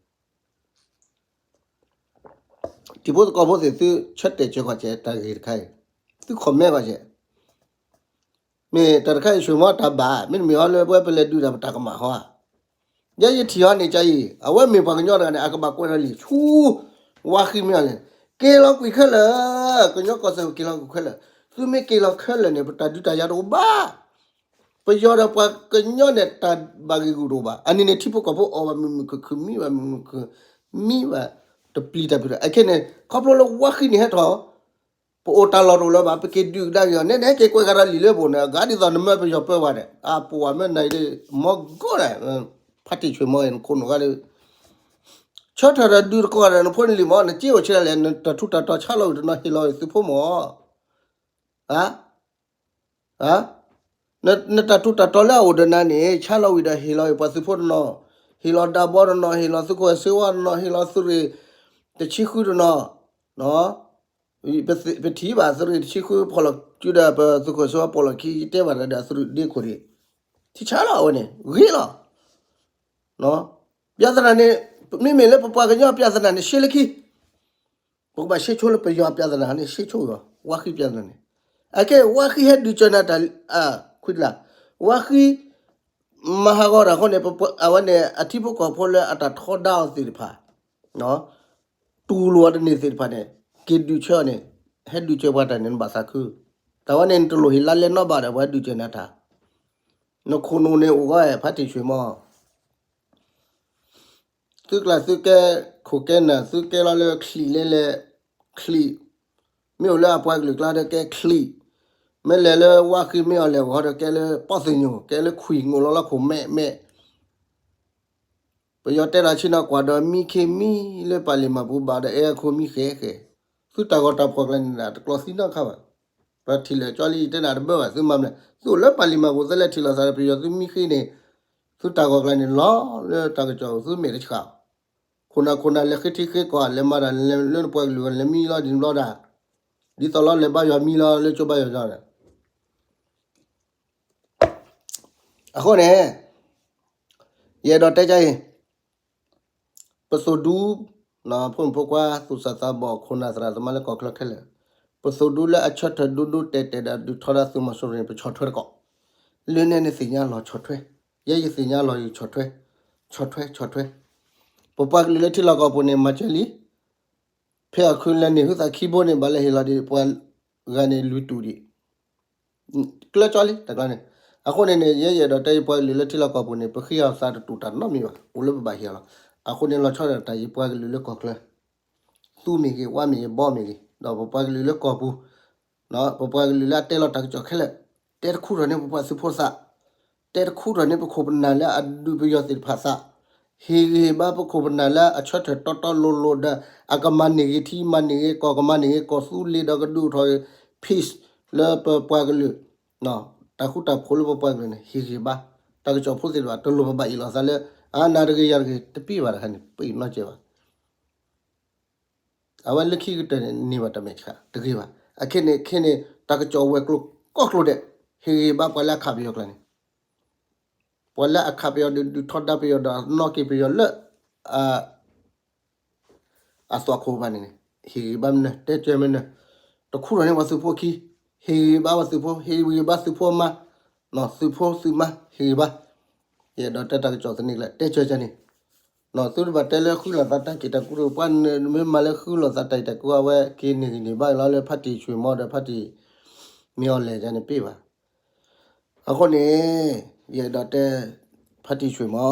တံၤဖိသကိးဖိသ့ၣ်သုဆၢတဲာ်စၢၤကွၢ်ကဲတၢ်ဂ့ၢ်တခါအံၤ, သု comment ကွၢ်ကဲ, မ့ၢ်တၢ်တခါအံၤ ဆွ့ၣ်မီတၢ်ဘၣ်, မ့တမ့ၢ်ဟီလၢပဝဲပလဲၤဒုးတၢ်ပတၢ်ကမၣ်ဟီဧါ. ယဲယထံၣ်ဟီန့ၣ် ကၢ်အံၤ အဝဲမ့ၢ်ပှၤကညီတဂၤန့ၣ် အကဘၣ်ကွဲးထီၣ်လံာ်ဆူ ဝါဃံမ့ၢ်အီၤလဲၣ်, က့ၤလီၤကွံာ်ခဲလၢာ်, ကညီကီၢ်စဲၣ်က့ၤလီၤကွံာ်ခဲလၢာ်, သုမ့ၢ်က့ၤလီၤခဲလၢာ်န့ၣ် ပတၢ်ဒုးတၢ်ယၤတအိၣ်ဘၣ်. ပယီၤဒီးပှၤကညီန့ၣ် တၢ်ဘၣ်ဂ့ၢ်ဂူာ်တအိၣ်ဘၣ်. အန့ၣ်န့ၣ် ထံဖိကီၢ်ဖိအီၣ်ဘၣ်မုာ်မုာ်ခုၣ်ခုၣ် မံဘၣ်မုာ်မုာ်ခုၣ်, မံဘၣ်တပျံၤတၢ်ဖုးတၢ်. အခဲန့ၣ် ခီဖျိလၢဝါဃံန့ၣ်ဟဲထီၣ် ပအိၣ်တၢ်လီၢ်တအိၣ်လၢၤဘၣ်, ပက့ၤဒုးကဒါက့ၤအီၤ, နဲနဲက့ၤကွဲးကဒီးလံာ်လၢပအိၣ်န့ၣ် အဂၤဒ်သိးနမၢပယီၤပၢဘၣ်ဒီး အပဝဲမ့ၢ်နၤအံၤဒီး မီၢ်ဂီၢ်ဒီး ဖါတံၢ်ဆွ့ၣ်မီအံၤ နခိၣ်နူာ်ဂၤဒီး ဆၢထၢၣ်ဒီးဒုးတကီၢ်ဒီး နဖိနလံၤမီၢ် နစ့အိၣ်ဆံးလဲၣ်, နတၢ်ထူးတၢ်တီၤဆါလီၤဝံၤတနီၤ ဟ့ၣ်လီၤဝံၤသုးဖိမီၢ် ဧါ, နတၢ်ထူးတၢ်တီၤလၢအအိၣ်ဒီးနၤန့ၣ် ဆါလီၤဝံၤဒီး ဟ့ၣ်လီၤဝံၤပှၤသုးဖိတနီၤ, ဟ့ၣ်လီၤဒၣ်ဘီတနီၤ, ဟ့ၣ်လီၤသုးခိၣ်စ့ဝါတနီၤ, ဟ့ၣ်လီၤသုးရ့ၣ်တဆံဃုတနီၤ, ပထံၣ်ဘၣ်သုးရ့ၣ်တဆံဃုဖီၣ်လီၤစုဒီး ပသုးခိၣ်စ့ဝါပိာ်လီၤခံ ယတဲဘၣ်တဂၤဒီး အသုးရ့ၣ်ဒ့ခိၣ်န့ၣ် ထံဆါလီၤအဝဲန့ၣ် ဂ့ၤလီၤ. ပြဿနာန့ၣ် မ့မ့ၢ်လၢပပှၤကညီပြဿနာန့ၣ် ရှဲလၢခံ ပကဘၣ်ရှဲဆိလၢပယီၤပြဿနာန့ၣ် ရှဲဆိဂ့ၤ, ဝါဃံပြဿနာန့ၣ်, အခဲဝါဃံဟဲဒုးစၢၤနၤတၢ် ခွံတလါ, ဝါဃံ မၤဟးဂီၤတၢ်အဃိန့ၣ် အဝဲန့ၣ် အထံဖိကီၢ်ဖိလၢအတၢ်ထီဒါအီၤသ့ၣ်တဖၣ်, တူၢ်လိာ်အီၤတန့ၢ်သ့ၣ်တဖၣ်န့ၣ် က့ၤဒုးဆၢအီၤန့ၣ် ဟဲဒုးစၢၤပှၤတၢ်န့ၣ် နဘၣ်သးခု, တၢ်ဝဲန့ၣ် နတလိၣ်ဟ့ၣ်လါလဲနီတဘျီဒီး ပှၤဟဲဒုးစၢၤနၤတၢ်, နခိၣ်နူာ်န့ၣ်အိၣ်ဂီၢ် ဖါတံၢ်ဆွ့ၣ်မီၢ် သုကျါသုကဲ ခိၣ်ကဲနၢ် သုကဲလီၤလၢချံၣ်လဲလဲၣ်, ချံၣ်, မ့ၢ်အိၣ်လၢအပှၤကလုာ်ကျါဒီးကဲချံၣ်, မ့ၢ်လဲၤလၢဝါဃံမ့ၢ်အီၤလဲၣ်ဂီၤဒီး ကဲလၢပီၣ်သညိၣ် ကဲလၢခွံၣ် ငိၣ်လီၤလီၤခိၣ်မဲးမဲး, ပယီၤတဲတၢ်ဆ့ၣ်နီၤကွၢ်ဒီး မံခ့မံလၢပာ်လံာ်မၤပူၤဘၣ်ဒီး အဲအခိၣ်မံဃဲဃဲ, သုတၢ်ဂီၤတၢ်ဖှီၣ်ကျါန့ၣ် တကျီသံနီတခါဘၣ်. ပထံၣ်လၢာ်ကၠီလံ ယတဲနၤတဘၢဘၣ် သုမၤမနုၤလဲၣ်, သုအိၣ်လၢပာ်လံာ်မၤပူၤ သုလဲၤထံၣ်လိာ်သးဒီးပယီၤ သုမံဃ့န့ၣ်, သုတၢ်ဂီၤကျါန့ၣ် လီၤလၢတၢ်ကစီၣ် သုမဲာ်တဆှး, ခိၣ်နၢ်ခိၣ်နၢ်လဲၤဃ့ထံဃ့ကီၢ် လဲၤမၤတၢ်လၢနပှၤကလုာ် လဲၤမံလီၤဒ်န့ၣ်ဘျီဒၣ်, ဒ်သိးလီၤလဲၤဘါယွၤမံလီၤလၢကၠိဘါယွၤကၠီဒီး အဃိန့ၣ် ယအဲၣ်ဒိးတဲကအံၤ, ပသိၣ်ဒူ, ဖိမုၣ်ဖိခွါ သူၣ်စၢ်သးဘီၣ် ခိၣ်နၢ်သရၣ်သမါလၢကီၢ်ချၢခဲလၢာ်, ပသိၣ်ဒူလၢအဆၢထၢၣ်ဒူဒူတဲာ်တဲာ်ဒီးဒုးထီဒါသုးမီၤစိရိၤန့ၣ် ပဆီၣ်ထွဲတက့ၢ်. လၢန့ၣ်န့ၣ်သ့ၣ်ညါလီၤဆီၣ်ထွဲ, ယဲယသ့ၣ်ညါလီၤယဆီၣ်ထွဲ, ဆီၣ်ထွဲဆီၣ်ထွဲ, ပပှၤကလုာ်လၢထံလီၢ်ကီၢ်ပူၤန့ၣ် မၤစၢၤလံ, ဖဲအီၣ်ခုလဲၤန့ၣ် ဟုသးခံဘိန့ၣ် ဘၣ်လဲၤဟ့ၣ်လီၤဒံး ပှၤဂၤန့ၣ်လွံၢ်တူာ်ဒံး ကျၢကၠီလံ တကျါန့ၣ်, အဃိန့ၣ်န့ၣ် ယဲယအဲၣ်ဒိးတဲယပှၤကလုာ်လၢထံလီၢ်ကီၢ်ပူၤန့ၣ် ပဃ့အီၤသးတတူာ်တၢ်နီတမံၤဘၣ်, အိၣ်လၢပဘၣ်ဟ့ၣ်အီၤလီၤ. အဃိန့ၣ်လီၤဆီဒၣ်တၢ်ယပှၤကလုာ်လၢကီၢ်ချၢ, သူမ့ၢ်ဂ့ၤ ဝါမ့ၢ်ဂ့ၤ ဘီမ့ၢ်ဂ့ၤ, ဒီးပပှၤကလုာ်လၢကီၢ်ပူၤ, ပပှၤကလုာ်လၢအတဲလီၤတၢ်ကစီၣ်ခဲလၢာ်, တဲတခူထီၣ်န့ၢ်ပပှၤသုးဖိသး, တဲတခူထီၣ်န့ၢ်ပခိၣ်ပနၢ်လၢအဒုးပယီၤသ့ၣ်တဖၣ်သး, ဟ့ၣ်ဂံၢ်ဟ့ၣ်ဘါပခိၣ်ပနၢ်လၢအဆၢထၢၣ်တီတီလိၤလိၤဒီး အကမၤန့ၢ်ဂ့ၤထံမၤန့ၢ်ဂ့ၤကီၢ် ကမၤန့ၢ်ဂ့ၤကီၢ်သူလ့ၤဒီးကဒုးအိၣ်ထီၣ်ဂ့ၤ peace လၢပပှၤကလုာ်, တၢ်ဃူတၢ်ဖိးလၢပပှၤကလုာ်န့ၣ် ဟ့ၣ်ဂံၢ်ဟ့ၣ်ဘါ, တၢ်ကစီၣ်ဖိသ့ၣ်တဖၣ် တလိၣ်ပဘၣ်အ့ၣ်လိာ်သးလၢ အနၤတဂ့ၤယၤတဂ့ၤ တပ့ၤဘၣ်တခါန့ၣ် ပအ့ၣ်နီတစဲးဘၣ်. အဝဲလၢခံကတၢၢ်န့ၣ် န့ၢ်ဘၣ်တၢ်မဲာ်ဆှး တဂ့ၤဘၣ်. အခဲန့ၣ် ခဲန့ၣ် တၢ်ကစီၣ်ဝဲၤကျိၤကိးကျိၤဒဲး ဟ့ၣ်ဂံၢ်ဟ့ၣ်ဘါပှၤလၢအခးပယီၤကျါန့ၣ်, ပှၤလၢအခးပယီၤဒုး ဒုးထီဒါပယီၤဒီးနီၣ်က့ၤပယီၤလၢ အသွၣ်ခိၣ်ဘၣ်န့ၣ်န့ၣ် ဟ့ၣ်ဂံၢ်ဘါမနုၤ တဲကၢၤမနုၤ, တခူထီၣ်န့ၢ်ပှၤသုးဖိအခံ, ဟ့ၣ်ဂံၢ်ဘါပှၤသုးဖိ ဟ့ၣ်ဂံၢ်ဘါသုးဖိအမါ, သုးဖိသုးမါ ဟ့ၣ်ဂံၢ်ဘါ, ယအဲၣ်ဒိးတဲတၢ်ကစီၣ်သန့ကျါ တဲကၢၤကၢၤန့ၣ်, သုတဘၣ်တဲလၢဃုလိာ်သးတၢ်က့ၣ်တၢ်ကူ ပှၤမ့ၢ်မၤလၢဃုလိာ်သးတၢ်က့ၣ်တၢ်ကူ အဝဲက့ၤန့ၢ်ဂံၢ်န့ၢ်ဘါလီၤလၢဖါတံၢ်ဆွ့ၣ်မီဒီးဖါတံၢ်မ့ၢ်အီၤလဲၣ်န့ၣ်ပ့ၢ်ဘၣ်. အဃိန့ၣ် ယအဲၣ်ဒိးတဲ ဖါတံၢ်ဆွ့ၣ်မီ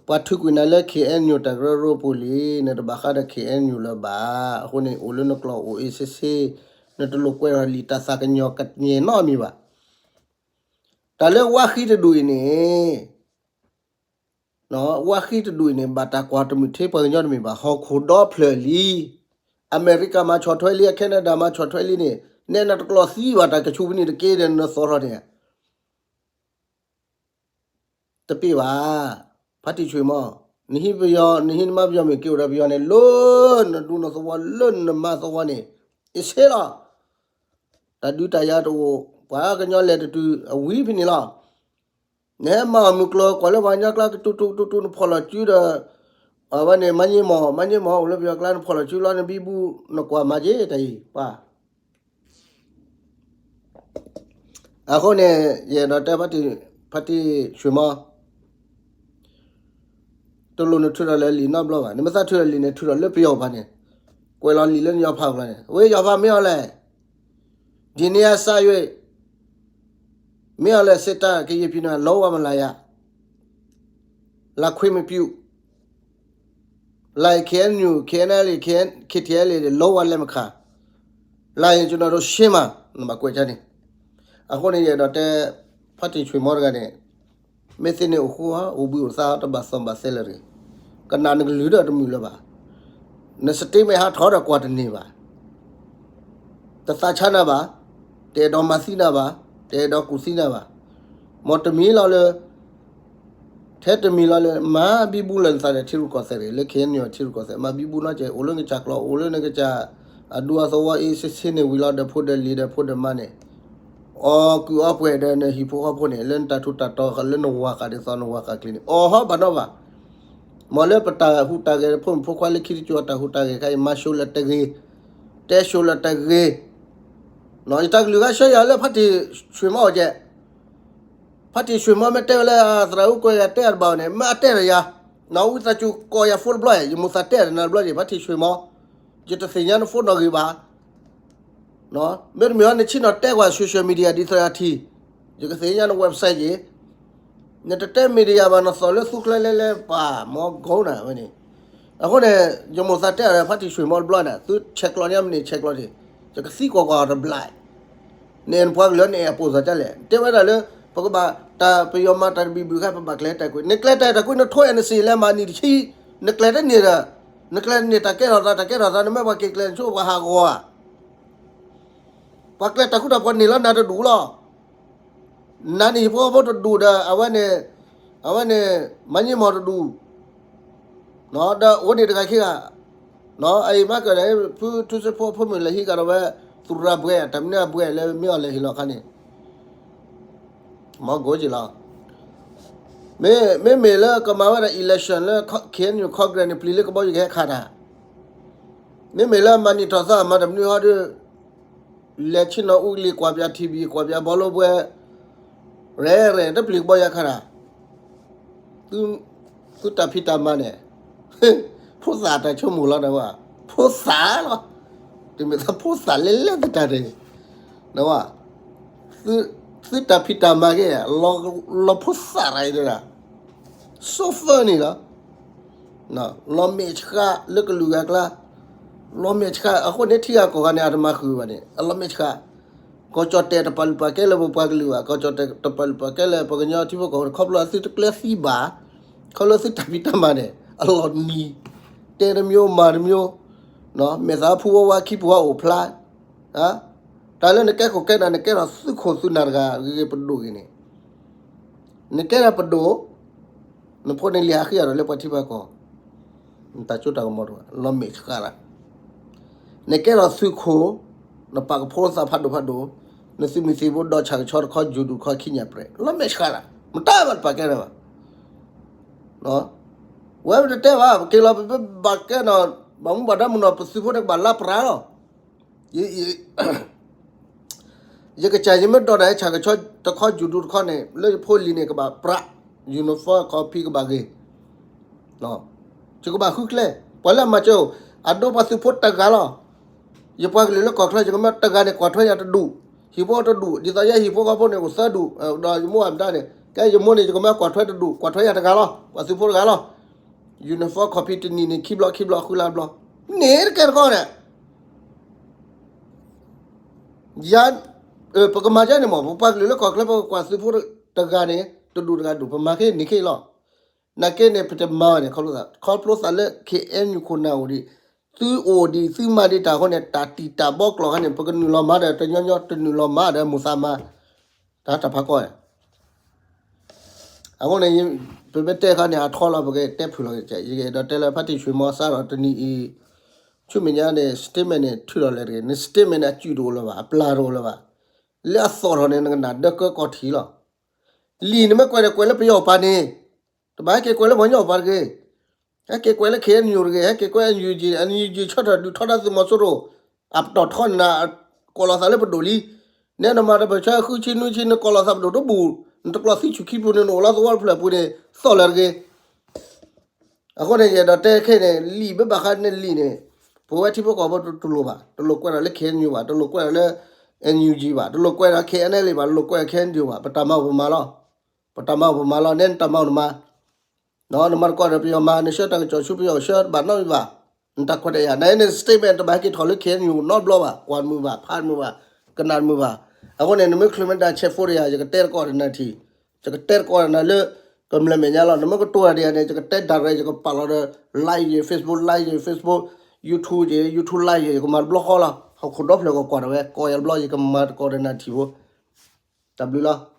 ပှၤထုးကွံာ်နၤလၢ K N U တၢ်ကရၢကရိပူၤလံ, နတဘၣ်ဃးဒီး K N U လၢၤဘၣ်. အဃိန့ၣ် အိၣ်လၢနကျိာ်အိၣ်အ့ၣ်ဆ့ဆ့, နတလိာ်ကွဲးထီၣ်လံာ်တၢ်သးကညီၤကညဲၣ်နီတမံၤဘၣ်. တၢ်လၢဝါဃံတဒူၣ်အံၤန့ၣ်, ဝါဃံတဒူၣ်အံၤန့ၣ် ဘၣ်တၢ်ကွၢ်တမုာ်ထံပှၤကညီတမံၤဘၣ်, ဟီၣ်ခိၣ်ဒီဖျၢၣ်လံ. အမဲရကၤမၤဆီၣ်ထွဲလံ, အ Canada မၤဆီၣ်ထွဲလံန့ၣ်, နဲနတကျိာ်သံဘၣ်တၢ်ကဆူးပနံာ်တက့ဒီးနသီထီၣ်န့ၣ် တပ့ၢ်ဘၣ်. ဖါတံၢ်ဆွ့ၣ်မီ, နဟံးပယီၤ, နဟံးနမါပယီၤမ့ၢ်က့ၤအိၣ်ဒီးပယီၤန့ၣ်, လၢနဒူနသဝီ, လၢနမါသဝီန့ၣ်, အ့ၣ်ဆ့လီၤ. တၢ်ဒုးတၢ်ယၤတအိၣ်, ပှၤကညီလဲၤတတုၤအဝံၤဖဲန့ၣ်လီၤ. နဟဲမၤအီၣ်မုၢ်ကျိၤ ကွၢ်လၢပှၤကညီကျါကတူတူတူတူ နဖီၣ်လီၤစုဒီး, အဝဲန့ၣ် မၤည့မီၢ်, မၤည့မီၢ် အိၣ်လၢပယီၤကျါ နဖီၣ်လီၤစုလီၤ နဘံဘူ, နကွၢ်မၤက့ၤတၢ်အံၤ, ပှၤ အဃိန့ၣ် ယအဲၣ်ဒိးတဲ ဖါတံၢ်ဆွ့ၣ်မီ, တလိၣ်နထုးထီၣ်လၢလံာ်နီတဘျီဘၣ်. နမ့ၢ်သးထုးထီၣ်လံာ်န့ၣ် ထုးထီၣ်လၢပယီၤပူၤန့ၣ်, ကွဲးလီၤလံာ်လၢနယီၤဖးအကျါန့ၣ်, ဝဲယီၤဖးမ့ၢ်အီၤလဲၣ်, ဒီနေ့ကစ၍ မ့ၢ်အီၤလဲၣ် စစ်တပ် ကရင်ပြည်နယ် လုံးဝမလာရ လာခွင့်မပြု လာရင် KNU KNLA KTLA တွေ လုံးဝလက်မခံ လာရင် ကျွန်တော်တို့ ရှင်းမှာ နဘၣ်ကွဲးကန့ၣ်. အဃိန့ၣ် ယအဲၣ်ဒိးတဲ ဖါတံၢ်ဆွ့ၣ်မီတဂၤန့ၣ် မ့ၢ်သ့န့ၣ်အိၣ်ဃူဟီ အိၣ်ဘှံးအိၣ်သါ တဘၣ်သီၣ်ဘၣ်သဲလၢၤတဂ့ၤ. ကနၣ်နကလုၢ်ဒီးတမုာ်လၢၤဘၣ်. န statement ဟးထီၣ်ဒီးကွၢ်တန့ၢ်ဘၣ်. တသးဆါနၤဘၣ်, တအဲၣ်ဒိးမၤသံနၤဘၣ်, တအဲၣ်ဒိးကူၣ်သံနၤဘၣ်. မ်တမံၤလီၤလၢ ထဲတမံၤလီၤလၢ မၤဘံဘူလၢနသးဒီးထံရူၢ်ကီၢ်သဲးတဂ့ၤ, လၢ KNU ထံရူၢ်ကီၢ်သဲး မၤဘံဘူနီကဲး, အိၣ်လၢနကစၢ်ကျိာ်, အိၣ်လၢနကစၢ်အဒူအသဝီအ့ၣ်ဆ့ဆ့န့ၣ်ဝံၤလီၤ, ဒီးဖိဒီးလံၤဒီးဖိဒီးမါန့ၣ် အီၣ်ကုၢ်အီပှဲၤဒီးနဟံၣ်ဖိဃီဖိန့ၣ် လၢနတၢ်ထူးတၢ်တီၤလၢနဝၤဃာ်ဒ်သိးနဝၤဃာ်ကျဲန့ၣ် အီၣ်ဟီဘၣ်နီဘၣ်. မ်လၢပတၢ်ဟူးတၢ်ဂဲၤ ဖိမုၣ်ဖိခွါလၢခံတစိၤအတၢ်ဟူးတၢ်ဂဲၤခါအံၤ မၤ show လၢတဂ့ၤ, တဲ show လၢတဂ့ၤ. ယတၢ်ကလုၢ်ဂၤဆှၢယၤလၢ ဖါတံၢ်ဆွ့ၣ်မီအီၤကဲ, ဖါတံၢ်ဆွ့ၣ်မီမ့ၢ်တဲဝဲလၢ သရၣ်အူကွဲးယၤတဲအတဘၣ်န့ၣ် မ့ၢ်အတဲဒီးယၤ, နဝံသးစူၤကိးယၤ phone တဘျီ, ယမိၢ်သးတဲဒီးနၤတဘျီက့ၤ ဖါတံၢ်ဆွ့ၣ်မီ, ယတသ့ၣ်ညါန phone နီၣ်ဂံၢ်ဘၣ်. မ့တမ့ၢ်အီၤ နဆ့ၣ်နီၤတဲကွၢ် social media ဒ်သိးယထံၣ်, ယကသ့ၣ်ညါန website က့ၤ, နတတဲ media ဘၣ် နသီၣ်လၢသူကျဲလဲၤလဲၤပှၤ မီကိးနၤဝဲန့ၣ်. အဃိန့ၣ် ယမိၢ်သးတဲအီၤဒီး ဖါတံၢ်ဆွ့ၣ်မီတဘျီန့ၣ် သုဆဲးကျိးန့ၣ်မ့ၢ်န့ၣ် ဆဲးကျိးက့ၤ, ယကသံကွၢ်ကွၢ်အီၤတဘျီ, နအဲၣ်နပှၤကလုာ် နအဲၣ်အပိာ်သးဒ်လဲၣ်, တဲဝဲဒၣ်လၢ ပကဘၣ်တၢ်ပယီၤမၤတၢ်တဘံၣ်ဘုၣ်ခါ ပဘၣ်ကျဲၤတၢ်ကွံာ်, နကျဲၤတၢ်တၢ်ကွံာ် နထိ NCA လဲၤမၤနံၣ်တဆံ, နကျဲၤတန့ၢ်ဒီး, နကျဲၤတန့ၢ်တၢ်ကဲထီၣ်သး တၢ်ကဲထီၣ်သး နမ့ၢ်ပှၤက့ၤကျဲၤနဆိ ပှၤဟးဂီၤဧါ. ပှၤကျဲၤတၢ်ဃူတၢ်ဖိးန့ၢ်လီၤနၤတဒူၣ်လီၤ. နၤန့ၣ်ဟံၣ်ဖိဃီဖိတဒူၣ်ဒီး အဝဲန့ၣ်, အဝဲန့ၣ် မၤန့ၢ်မီၢ်တဒူၣ်, ဒီးအိၣ်န့ၣ်တဂၤခံဂၤ, အအံၤမၤကဒီး ဖုထူစ့ဖိအဖိမုၣ်လဲၤဟံးကဒီးဝဲ သူရဘွဲ့ တၢ်မနုၤအဘွဲ့လၢမ့ၢ်အီၤလဲၤဟ့ၣ်လီၤခါန့ၣ် မီၢ်ကိးက့ၤလီၤ. မ့မ့ၢ်လၢကမၤဝဲဒၣ် election လၢ KNU Congress န့ၣ် ပျံၤလၢကဘီယူၤကဟဲခးတၢ်, မ့မ့ၢ်လၢမၤနံၣ်ထီၣ်သီမၤတၢ်မနုၤဟီဒီး လဲၤဆ့ၣ်နီၤအူကလံၤ ကွၢ်ပၠး TV ကွၢ်ပၠး ဘီလိဘွဲ ရဲရဲ တပျံၤကဘီယူၤခါတၢ်, သု, သုတၢ်ဖံးတၢ်မၤန့ၣ်, ဖိသၣ်တၢ်ဆိကမိၣ်လီၤနဝဲ, ဖိသၣ်လီၤ, တမ့ၢ်သးဖိသၣ်လဲၤလဲၤသတးန့ၣ်, နဝဲ, သု, သုတၢ်ဖံးတၢ်မၤက့ၤ, လီၤဖိသၣ်တၢ်အံၤဒၣ်, စီၤဖၢန့ၣ်လီၤ. လီၤမဲာ်ဆှးလၢကလုာ်ဂၤကျါ, လီၤမဲာ်ဆှး အဃိန့ၣ်ထံဂၤကီၢ်ဂၤန့ၣ် အတမၤဃုာ်ဘၣ်န့ၣ် အလီၤမဲာ်ဆှး, ကီၢ်ကၠီၣ်တဲာ်တပာ်လုၢ်ပာ်ကဲလၢပပှၤကလုာ်ဘၣ်, ကီၢ်ကၠီၣ်တဲာ်တပာ်လုၢ်ပာ်ကဲလၢပှၤကညီထံဖိကီၢ်ဖိ ခီဖျိသုတကျဲၤသံဘၣ်, ခီဖျိသုတၢ်ဖံးတၢ်မၤန့ၣ် အလီၤနံၤ, တဲတမျိုးမၤတမျိုး, မဲာ်သးဖှူဝါဝါခံပူၤဟီၣ်အိၣ်ဖျါ တၢ်လၢနကဲခိၣ်ကဲနၢ် နကဲထီၣ်သုးခိၣ်သုးနၢ်တဂၤဂ့ၤဂ့ၤပဒိၣ်ဂ့ၤန့ၣ်, နကဲထီၣ်ပဒိၣ်, နဖိန့ၣ်လံဟးဃံအီၤဒီးလၢပှၤထံပှၤကီၢ်, နတၢ်စိတၢ်ကမီၤတအိၣ် လီၤမဲာ်ဆှးလီၤ. နကဲထီၣ်သုးခိၣ်, နပာ်ကဖိသၣ်ဖးဒိၣ်ဖးဒိၣ်, နသုးမုၢ်သံၣ်ဘိဒီးဆၣ်ကဆီတခီ ယူၤဒူၣ်တခီ ခံညၣ်ပြဲး လီၤမဲာ်ဆှးလီၤ. မတၤဘၣ်တပာ်ကဲထီၣ်ဘၣ် ဝဲပတတဲဘၣ် ပက့ၤလီၤ ပဘၣ်ကဲနီၤ ဘၣ်မူဘၣ်ဒါမုၢ်နီၤ ပသုးဖိန့ၣ်ကဘၣ်လါပြးလီၤ. ယကစၢ်ယမ့ၢ်ဒိးတၢ်ဟဲဆၣ်ကဆီတခီ ယူၤဒူၣ်တခီန့ၣ် လၢယဖိလံၤန့ၣ် ကဘၣ်ပြး uniform copy ကဘၣ်ဂ့ၤ ယကဘၣ်ဃုကျဲ, ပှၤလၢအမၤစၢၤအိၣ် အဒိပှၤသုးဖိတဂၤလီၤ. ယပှၤကလုာ်လၢကီၢ်ချၢ ယကမၢတဂၤန့ၣ် ကွၢ်ထွဲယၤတဒူၣ်, ဟံၣ်ဖိတဒူၣ်, ဒ်သိးယဲဟံၣ်ဖိဃီဖိန့ၣ် အိၣ်သၢဒူၣ်, ဒီးယမိၢ်အမတၤန့ၣ် ကဲယမိၢ်န့ၣ် ယကမၢကွၢ်ထွဲတဒူၣ်, ကွၢ်ထွဲယၤတဂၤလီၤ, ပှၤသုးဖိတဂၤလီၤ. uniform copy တနံၤန့ၣ် ခံဘျီခံဘျီ ဃုလါတဘျီ, န့ၣ်တကဲတကီၢ်န့ၣ် ယၤ, ပကမၤဒ်န့ၣ်မ့ၢ် ပပှၤကလုာ်လၢကီၢ်ချၢ ပကကွၢ်သုးဖိတဂၤန့ၣ် တဒူၣ်တဂၤဒူၣ် ပမၤခဲန့ၣ်ခဲလီၤ. နာ်က့န့ၣ် ပတမၤဘၣ်န့ၣ် ခီဖျိသး ခီဖျိသးလၢ ခ့ၣ်အဲၣ်ယူၣ် ခိၣ်နၢ်အိၣ်ဒံး, သုအိၣ်ဒံး သုမၤဒံးတၢ်အဃိန့ၣ် တၢ်တံာ်တာ်ဘီကျိာ်ခါန့ၣ် ပကနုာ်လီၤမၤဒီးတညီညီ တနုာ်လီၤမၤဒီးမိၢ်သးမါ, တၢ်တၢ်ဖးကီၢ် အဃိန့ၣ် ပမ့ၢ်တဲခါန့ၣ် အထီလီၤ ပကတဲဖုၣ်လီၤ, ယကအဲၣ်ဒိးတဲလၢဖါတံၣ်ဆွ့ၤမီစါဒီးတနံၤအံၤ, ဆူမဲာ်ညါန့ၣ် statement န့ၣ် ထုးလီၤလဲၤတဂ့ၤ, န statement န့ၣ် အစုၣ်တအိၣ်လၢၤဘၣ်, အပျၢ်တအိၣ်လၢၤဘၣ်, လၢအသီၣ်ထီၣ်န့ၣ် နကနၣ်ဒၢကၢကီၢ်ထံးလီၤ. လံာ်နမ့ၢ်ကွဲးဒီးကွဲးလၢပယီၤပၤန့ၣ်, တဘၣ်ဟဲက့ၤကွဲးလၢပှၤကညီပၤတဂ့ၤ. ဟဲက့ၤကွဲးလၢ ခ့ၣ်အဲၣ်ယူၣ် တဂ့ၤ, ဟဲက့ၤကွဲး NUG, NUG ဆၢထၢၣ်ဒုးထီဒါသုးမီၤစိရိၤ, အပတီၢ်ထီန့ၣ် ကိးလီၤသးလၢပဒိၣ်လံ. နဲနမၤတပၢၢ်ဆၢဃုဆံနွံဆံ နကိးလီၤသးပဒိၣ်တဘူၣ်, နတကျီၢ်သံဆူၣ်ခံပူၤန့ၣ် နအိၣ်လီၤသဝီတဖျၢၣ်ပူၤန့ၣ် သီၣ်လၢၤတဂ့ၤ. အဃိန့ၣ် ယအဲၣ်ဒိးတဲခဲအံၤန့ၣ် လံာ်မ့ၢ်ဘၣ်ဃးန့ၣ်လံာ်န့ၣ်, ပဝဲထံဖိကီၢ်ဖိတလိၣ်ဘၣ်, တလိၣ်ကွဲးဒီးလၢ ခ့ၣ်အဲၣ်ယူၣ် ဘၣ်, တလိၣ်ကွဲးဒီးလၢ NUG ဘၣ်, တလိၣ်ကွဲးဒီး KNLA ဘၣ်, တလိၣ်ကွဲးဒီး KNDO ဘၣ်, ပတၢ်မၤအိၣ်ပမၤလီၤ. ပတၢ်မၤအိၣ်ပမၤလီၤ, နဲနတၢ်မၤအိၣ်နမၤ, နမၤတကီၢ်ဒီးပယီၤမၤ, နဆှၢတၢ်ကစီၣ်ဆူပယီၤဆှၢတဘၣ်နီတမံၤဘၣ်, နတၢ်ခွဲးတၢ်ယာ်, န statement တဘၣ်ဟဲက့ၤထီၣ်လၢ ခ့ၣ်အဲၣ်ယူၣ် နီတဘျီဘၣ်, ကွၢ်တမုာ်ဘၣ်, ဖးတမုာ်ဘၣ်, ကနၣ်တမုာ်ဘၣ်. အဃိန့ၣ် နမ့ၢ်ချုးမ့ၢ်ဒၣ် check phone ဒီးယၤ ယကတဲတကီၢ်ဒီးနၤထံၣ်, ယကတဲတကီၢ်ဒီးနၤလၢ ကမျၢၢ်မဲာ်ညါလီၤ. နမ့ၢ်ကတိၤတၢ်ဒီးယၤန့ၣ် ယကတဲ direct ယကပာ်လီၤဒီး live ယ Facebook live ယ Facebook, YouTube ယ YouTube live ယ ယကမၤတဘျီဃီလီၤ. ဟီၣ်ခိၣ်ဒီဖျၢၣ်ကကွၢ်ဒီးဝဲ ကိးယၤတဘျီ ယကမၤတကီၢ်ဒီးနၤထံၣ်ဖိ, တၢ်ဘျုးလီၤ.